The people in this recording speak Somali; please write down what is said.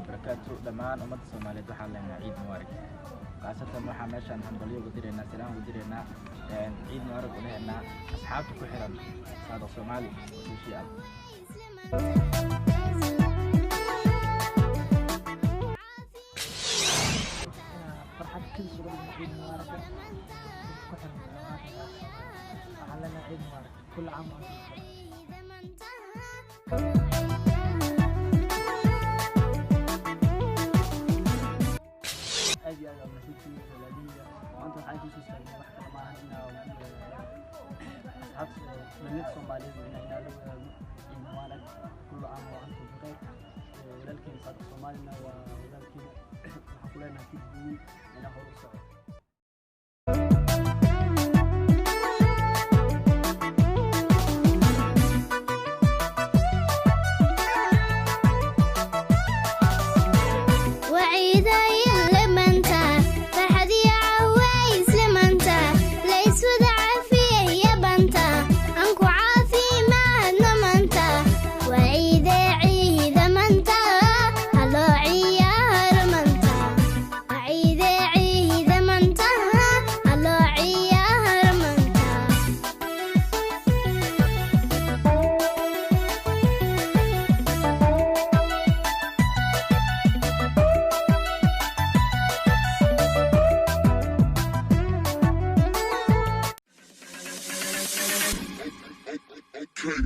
Wabarakaatu. Dhammaan ummadda Soomaaliyeed waxaan leenahay ciid mubaarak. Khaasatan waxaa meeshaan hambalyo ugu diraynaa, salaam ugu diraynaa, ciid mubaarak u dhahaynaa asxaabta ku xiran Saadiq Soomaali Official. Farxad kadis uga dhigno ciid mubaaraka ku xiran. Waxaan leenahay ciid mubaarak, كل عام وأنتم بخير. Aad iyo aad aa mahadsantihiin, walaalihayga. Maanta waxaan kusoo istaagay wax kale maahan inaa asxaabta dhalinyarta Soomaaliyeed inaa la wadaago ciid mubaarak, كل عام وأنتم بخير. Walaalkiina Saadiq Soomaalina waa walaalkiina. Waxaan ku leenahay keep going, inaa hor u soco. Okay.